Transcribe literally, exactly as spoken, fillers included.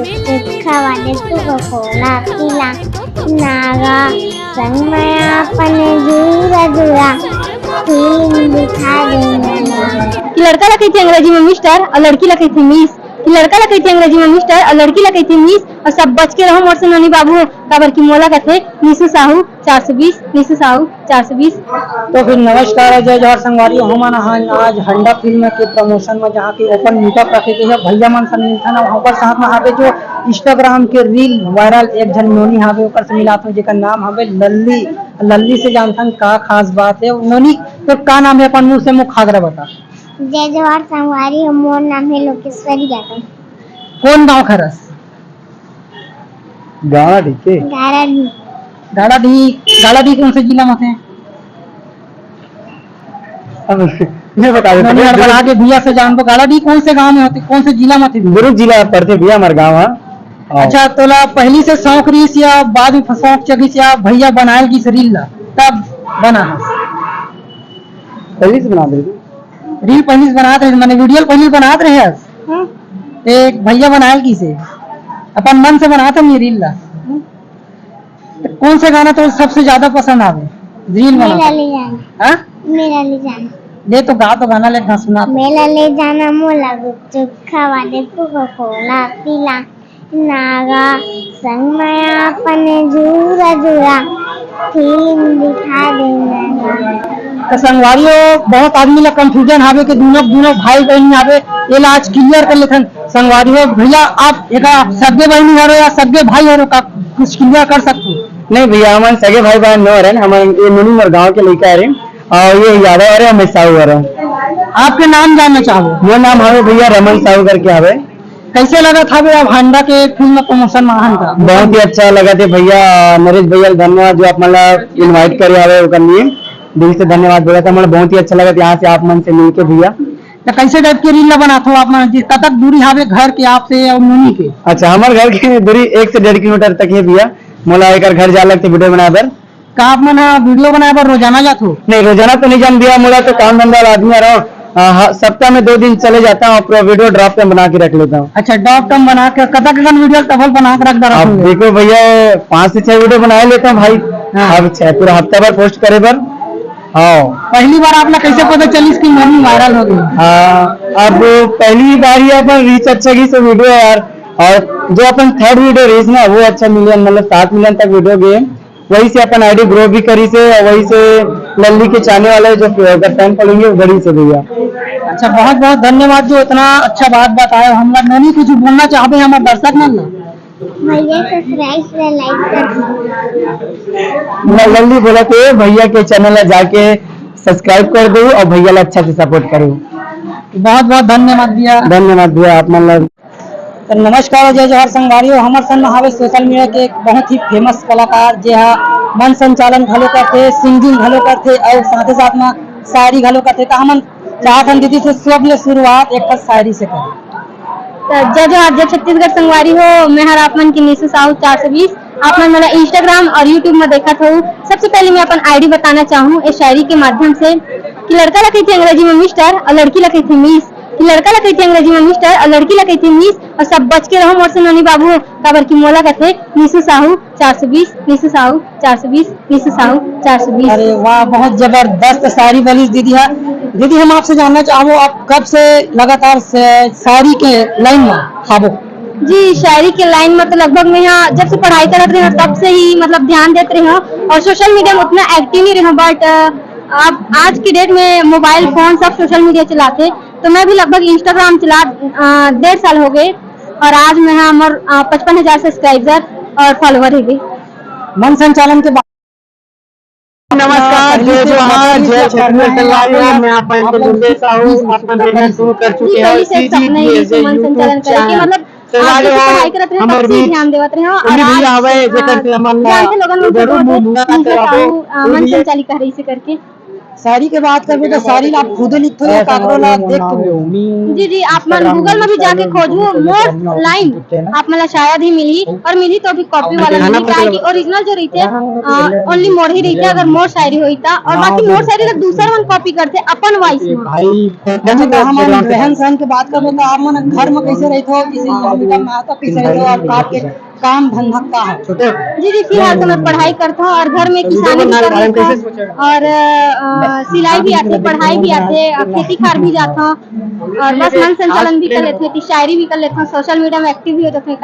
सुक्खा वाले तू कोला पीला, नागा संग में अपने जुड़ा जुड़ा, फीलिंग दिखा दे नैना। कि लड़का ला कहिथे अंग्रेजी में मिस्टर अउ लड़की ला कहिथे मिस, कि लड़का ला कहिथे अंग्रेजी में मिस्टर अउ लड़की ला कहिथे मिस, अउ सब बच के रहो मोर से नोनी बाबू, काबर कि मोला कथे निशु साहू चार सौ बीस, निशु साहू चार सौ बीस। तो फिर नमस्कार अउ जय जोहार संगवारी हो, हमन आहन आज हंडा फिल्म के प्रमोशन में, जहाँ के ओपन मीटअप रखे गए हे, भैया मन संग मिलथन, अउ ओकर साथ में हावे जो Instagram के रील वायरल एक झन नोनी हावे, ओकर से मिलाथन, जेकर नाम हावे लल्ली। लल्ली से जानथन का खास बात हे। नोनी, तो का नाम हे, अपन मुंह से मुखाग्र बता। जय जोहार संगवारी हो, मोर नाम हे लोकेश्वरी यादव। कौन गांव खरस? गाड़ाडीह के? गाड़ाडीह। गाड़ाडीह, गाड़ाडीह कौन से जिला में थे? अब मैं बता देता हूँ। हड़बड़ा के भैया से जान दो, गाड़ाडीह कौन से गांव में होते, कौन से जिला में थे? दुर्ग जिला पड़थे भैया हमार गांव है। हाँ। अच्छा, तोला पहली से शौक रहिस या बाद में शौक चघिस या भैया बनायल गिस रील ला, तब बना है? पहली से बना दे। रील पहली से बनात रहे, माने वीडियो पहली बनात रहे हस? हाँ। एक भैया बनायल गिस हे, अपन मन से बनात हे रील ला। हाँ। तो कौन सा गाना तो सबसे ज्यादा पसंद आवे रील बनात? मेरा ले जाना। हाँ? मेरा ले जाना। ले तो गा तो गाना ले गा सुना तो। मेला ले जाना मोला गुपचुप खवा दे, कोको कोला पीला, नागा संग में अपने जुड़ा जुड़ा, फीलिंग दिखा दे नैना। तो संगवारी हो, बहुत आदमी ला कंफ्यूजन हावे कि दोनों, दोनों भाई बहन हावे, ये ला आज क्लियर कर लेथन। संगवारी हो, भैया आप एका सगे बहनी हरो या सगे भाई हरो, का कुछ क्लियर कर सकते हो? नहीं भैया, हमन सगे भाई बहन नो हरन, हमन ये नोनी मोर गांव के लइका हरे, अउ ये यादव हरे, हम साहू हरे। आपके नाम जानना चाहबो? मोर नाम हवे भैया रमन साहू करके हवे। कैसे लगत हवे अब हंडा के फिल्म प्रमोशन में आहन का? बहुत ही अच्छा लगत हे भैया, नरेश भैया ल धन्यवाद जो आप मन ला इनवाइट करे हवे ओकर लिए, दिल से धन्यवाद बोलत हे। हमन ला बहुत ही अच्छा लगत हे यहाँ से आप मन से मिलके भैया। तो कैसे टाइप के रील ला बनात हो आप मन? जिस कतक दूरी हावे घर के आपसे अउ नोनी के? अच्छा, हमर घर के दूरी एक से डेढ़ किलोमीटर तक हे भैया। मोला एकर घर जाए लगथे वीडियो बनाए बर। का आप मन ह वीडियो बनाए बर रोजाना जात हो? नहीं, रोजाना तो नहीं जान भैया, मोला तो काम धंधा वाला आदमी आ रहा हूँ। हाँ, हाँ, सप्ताह में दो दिन चले जाता हूँ, पूरा वीडियो ड्राफ्ट में बना के रख लेता हूँ। अच्छा, ड्राफ्ट में बना के कतक कन वीडियो तभल बना के रख दे अब रखोगे? देखो भैया, पाँच से छह वीडियो बना ही लेता हूँ भाई। हाँ। अब छह पूरा हफ्ता भर पोस्ट करे बर। हाँ। पहली बार आप ला कैसे पता चलिस कि मनी वायरल हो गई? हाँ, अब पहली बार ही अपन रीच अच्छा की से वीडियो यार, और जो अपन थर्ड वीडियो रीच ना वो अच्छा मिलियन, मतलब सात मिलियन तक वीडियो गए, वही से अपन आईडी ग्रो भी करी से, और वही से लल्ली के चाहने वाले जो ओकर फैन फॉलोइंग है वो बढ़ी से भैया। अच्छा, बहुत बहुत धन्यवाद जो इतना अच्छा बात बताए हो। हमरा नोनी कुछ बोलना चाहबे हमर दर्शक मन ला? भैया सब्सक्राइब से लाइक कर दो। मैं लल्ली बोला थे भैया के चैनल ला जाके सब्सक्राइब कर दो और भैया ला अच्छा से सपोर्ट करो। बहुत बहुत धन्यवाद भैया। धन्यवाद भैया, आप मन ला। तो नमस्कार और जय जोहार संगवारी हो, हमर संग में हावे सोशल मीडिया के एक बहुत ही फेमस कलाकार, जे हा मंच संचालन घलो करथे, सिंगिंग घलो करथे और साथे साथ में शायरी घलो करथे। तो हमन चाहत हन दीदी से सब ले शुरुआत एक ठन शायरी से करें। तो जय जोहार, जय छत्तीसगढ़ संगवारी हो, मैं हर आप मन के निशु साहू चार सौ बीस। आप मन मोला Instagram और YouTube में देखत हो। सबसे पहले मैं अपन आईडी बताना चाहूँ इस शायरी के माध्यम से कि लड़का ला कहिथे अंग्रेजी में मिस्टर और लड़की ला कहिथे मिस। कि लड़का ला कहिथे अंग्रेजी में मिस्टर और लड़की ला कहिथे मिस, और सब बच के रहो मोर से नोनी बाबू, काबर कि मोला कथे निशु साहू चार सौ बीस, निशु साहू चार सौ बीस, निशु साहू चार सौ बीस। अरे वाह, बहुत जबरदस्त शायरी बोलिस दीदी हा। दीदी, हम आपसे जानना चाहबो, आप कब से लगातार स-, शायरी के लाइन में हाबो? जी, शायरी के लाइन में तो लगभग मैं यहाँ जब से पढ़ाई करत रहे हूँ, तब से ही मतलब ध्यान देत रहे हूँ, और सोशल मीडिया में उतना एक्टिव नहीं रहे हूँ, but, अ, अब आज की डेट में मोबाइल फोन सब सोशल मीडिया चलाते, तो मैं भी लगभग Instagram चला, अ, डेढ़ साल हो गए, और आज मैं हाँ मोर, अ, पचपन हजार सब्सक्राइबर और फॉलोअर है भी। मन संचालन के बा- नमस्कार, जय जोहार, जय छत्तीसगढ़ संगवारी हो, मैं आप मन के लुंडे साहू, आप मन देखना शुरू कर चुके हो CG Views YouTube channel। संगवारी हो, हमर बीच ध्यान देवत रहे हो, और उम्मीद आज, हवे, अ, जेकर से हमन ला जानते लोगन मन से जरूर बहुत मुलाकात कराबो। साहू, अ, मन संचालिका रही से करके। शायरी के बात करबो तो शायरी ला आप खुदे लिखथो या काकरो ला देख के? जी जी, आप मन Google में भी जाके खोजबो मोर लाइन, आप मन ला शायद ही मिलही, और मिलही तो अभी कॉपी वाला मिलही, काहे कि ओरिजिनल जो रहिथे ओनली मोर ही रहिथे, अगर मोर शायरी होही त। और बाकी मोर शायरी ला दूसर मन कॉपी करथे अपन वॉइस में। जैसे तो हमन रहन सहन के बात करबो तो आप मन घर में कैसे रहिथो, जैसे माता कैसे रहिथो, और आपके काम धंधा का है? जी जी, फिलहाल तो मैं पढ़ाई करता हूँ और घर में किसानी भी कर लेता हूँ, और अ, सिलाई भी आथे, पढ़ाई भी आथे, अ, खेती खार भी जाता हूँ, और बस मन संचालन भी कर लेते हैं, शायरी भी कर लेता हूँ, सोशल मीडिया में एक्टिव भी हो जाते हैं।